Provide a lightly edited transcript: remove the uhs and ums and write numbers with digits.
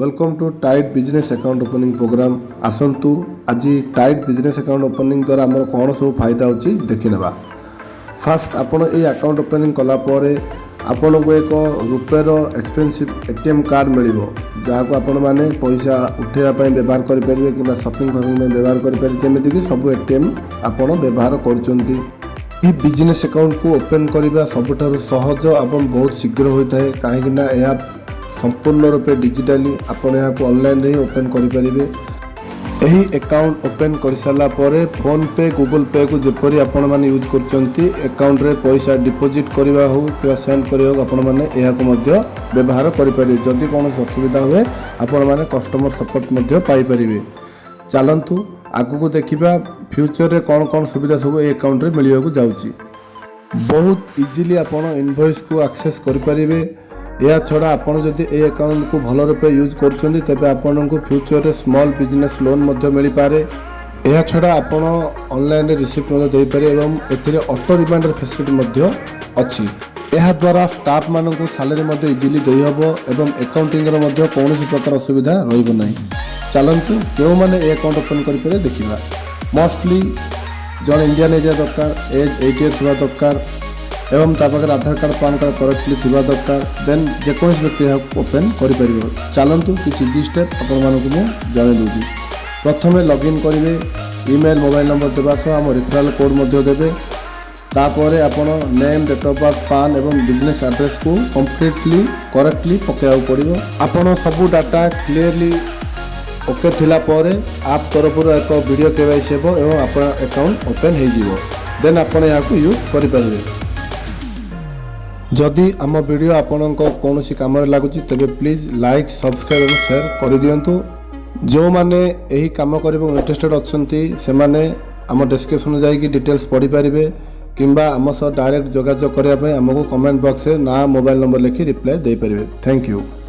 Welcome to Tide business account opening program. ଆସନ୍ତୁ, ଆଜି tied business account opening ଦ୍ୱାରା ଆମର କ'ଣ ସବୁ ଫାଇଦା ହେଉଛି ଦେଖିନେବା। ଫାର୍ଷ୍ଟ, ଆପଣ ଏଇ ଆକାଉଣ୍ଟ ଓପନିଂ କଲା ପରେ ଆପଣଙ୍କୁ ଏକ ରୁପେର ଏକ୍ସପେନ୍ସିଭ୍ ଏଟିଏମ୍ କାର୍ଡ଼ ମିଳିବ, ଯାହାକୁ ଆପଣମାନେ ପଇସା ଉଠାଇବା ପାଇଁ ବ୍ୟବହାର କରିପାରିବେ କିମ୍ବା ସପିଂ ଫପିଂ ପାଇଁ ବ୍ୟବହାର କରିପାରିବେ, ଯେମିତିକି ସବୁ ଏଟିଏମ୍ ଆପଣ ବ୍ୟବହାର କରୁଛନ୍ତି। ଏହି ବିଜନେସ୍ ଆକାଉଣ୍ଟକୁ ଓପେନ୍ କରିବା ସବୁଠାରୁ ସହଜ ଏବଂ ବହୁତ ଶୀଘ୍ର ହୋଇଥାଏ, କାହିଁକିନା ଏହା ସମ୍ପୂର୍ଣ୍ଣ ରୂପେ ଡିଜିଟାଲି। ଆପଣ ଏହାକୁ ଅନଲାଇନରେ ହିଁ ଓପେନ୍ କରିପାରିବେ। ଏହି ଆକାଉଣ୍ଟ ଓପେନ୍ କରିସାରିଲା ପରେ ଫୋନ୍ପେ, ଗୁଗଲ୍ ପେକୁ ଯେପରି ଆପଣମାନେ ୟୁଜ୍ କରୁଛନ୍ତି, ଆକାଉଣ୍ଟରେ ପଇସା ଡିପୋଜିଟ୍ କରିବା ହେଉ କିମ୍ବା ସେଣ୍ଡ କରିବା ହେଉ, ଆପଣମାନେ ଏହାକୁ ମଧ୍ୟ ବ୍ୟବହାର କରିପାରିବେ। ଯଦି କୌଣସି ଅସୁବିଧା ହୁଏ, ଆପଣମାନେ କଷ୍ଟମର ସପୋର୍ଟ ମଧ୍ୟ ପାଇପାରିବେ। ଚାଲନ୍ତୁ, ଆଗକୁ ଦେଖିବା ଫ୍ୟୁଚରରେ କ'ଣ କ'ଣ ସୁବିଧା ସବୁ ଏହି ଆକାଉଣ୍ଟରେ ମିଳିବାକୁ ଯାଉଛି। ବହୁତ ଇଜିଲି ଆପଣ ଇନଭଏସ୍କୁ ଆକ୍ସେସ୍ କରିପାରିବେ। ଏହା ଛଡ଼ା ଆପଣ ଯଦି ଏହି ଆକାଉଣ୍ଟକୁ ଭଲ ରୂପେ ୟୁଜ୍ କରୁଛନ୍ତି, ତେବେ ଆପଣଙ୍କୁ ଫ୍ୟୁଚରରେ ସ୍ମଲ୍ ବିଜନେସ୍ ଲୋନ୍ ମଧ୍ୟ ମିଳିପାରେ। ଏହା ଛଡ଼ା ଆପଣ ଅନଲାଇନରେ ରିସିପ୍ଟ ମଧ୍ୟ ଦେଇପାରିବେ ଏବଂ ଏଥିରେ ଅଟୋ ରିମାଇଣ୍ଡର ଫେସିଲିଟି ମଧ୍ୟ ଅଛି। ଏହାଦ୍ୱାରା ଷ୍ଟାଫ୍ମାନଙ୍କୁ ସାଲାରୀ ମଧ୍ୟ ଇଜିଲି ଦେଇହେବ ଏବଂ ଆକାଉଣ୍ଟିଂର ମଧ୍ୟ କୌଣସି ପ୍ରକାର ଅସୁବିଧା ରହିବ ନାହିଁ। ଚାଲନ୍ତୁ, କେଉଁମାନେ ଏ ଆକାଉଣ୍ଟ ଓପନ୍ କରିପାରିବେ ଦେଖିବା। ମଷ୍ଟଲି ଜଣେ ଇଣ୍ଡିଆନ୍ ହେଇଥିବା ଦରକାର, ଏଜ୍ 18 ଇୟର୍ସ ହେବା ଦରକାର ଏବଂ ତା ପାଖରେ ଆଧାର କାର୍ଡ଼, ପାନ୍ କାର୍ଡ଼ କରେକ୍ଟଲି ଥିବା ଦରକାର। ଦେନ୍ ଯେକୌଣସି ବ୍ୟକ୍ତି ଏହାକୁ ଓପେନ୍ କରିପାରିବ। ଚାଲନ୍ତୁ, କିଛି ଇଜି ଷ୍ଟେପ୍ ଆପଣମାନଙ୍କୁ ମୁଁ ଜଣାଇ ଦେଉଛି। ପ୍ରଥମେ ଲଗ୍ଇନ୍ କରିବେ। ଇମେଲ୍, ମୋବାଇଲ୍ ନମ୍ବର ଦେବା ସହ ଆମ ରେଫରାଲ୍ କୋଡ଼୍ ମଧ୍ୟ ଦେବେ। ତାପରେ ଆପଣ ନେମ୍, ଡେଟ୍ ଅଫ୍ ବାର୍ଥ, ପାନ୍ ଏବଂ ବିଜନେସ୍ ଆଡ୍ରେସ୍କୁ କମ୍ପ୍ଲିଟଲି କରେକ୍ଟଲି ପକାଇବାକୁ ପଡ଼ିବ। ଆପଣ ସବୁ ଡାଟା କ୍ଲିୟରଲି ଓକେ ଥିଲା ପରେ ଆପ୍ ତରଫରୁ ଏକ ଭିଡ଼ିଓ କେୱାଇସି ହେବ ଏବଂ ଆପଣ ଆକାଉଣ୍ଟ ଓପେନ୍ ହେଇଯିବ। ଦେନ୍ ଆପଣ ଏହାକୁ ୟୁଜ୍ କରିପାରିବେ। ଯଦି ଆମ ଭିଡ଼ିଓ ଆପଣଙ୍କ କୌଣସି କାମରେ ଲାଗୁଛି, ତେବେ ପ୍ଲିଜ୍ ଲାଇକ୍, ସବସ୍କ୍ରାଇବ୍ ଏବଂ ସେୟାର କରିଦିଅନ୍ତୁ। ଯେଉଁମାନେ ଏହି କାମ କରିବାକୁ ଇଣ୍ଟରେଷ୍ଟେଡ଼ ଅଛନ୍ତି, ସେମାନେ ଆମ ଡେସ୍କ୍ରିପସନ୍ ଯାଇକି ଡିଟେଲ୍ସ ପଢ଼ିପାରିବେ କିମ୍ବା ଆମ ସହ ଡାଇରେକ୍ଟ ଯୋଗାଯୋଗ କରିବା ପାଇଁ ଆମକୁ କମେଣ୍ଟ ବକ୍ସରେ ନାଁ, ମୋବାଇଲ୍ ନମ୍ବର ଲେଖି ରିପ୍ଲାଏ ଦେଇପାରିବେ। Thank you.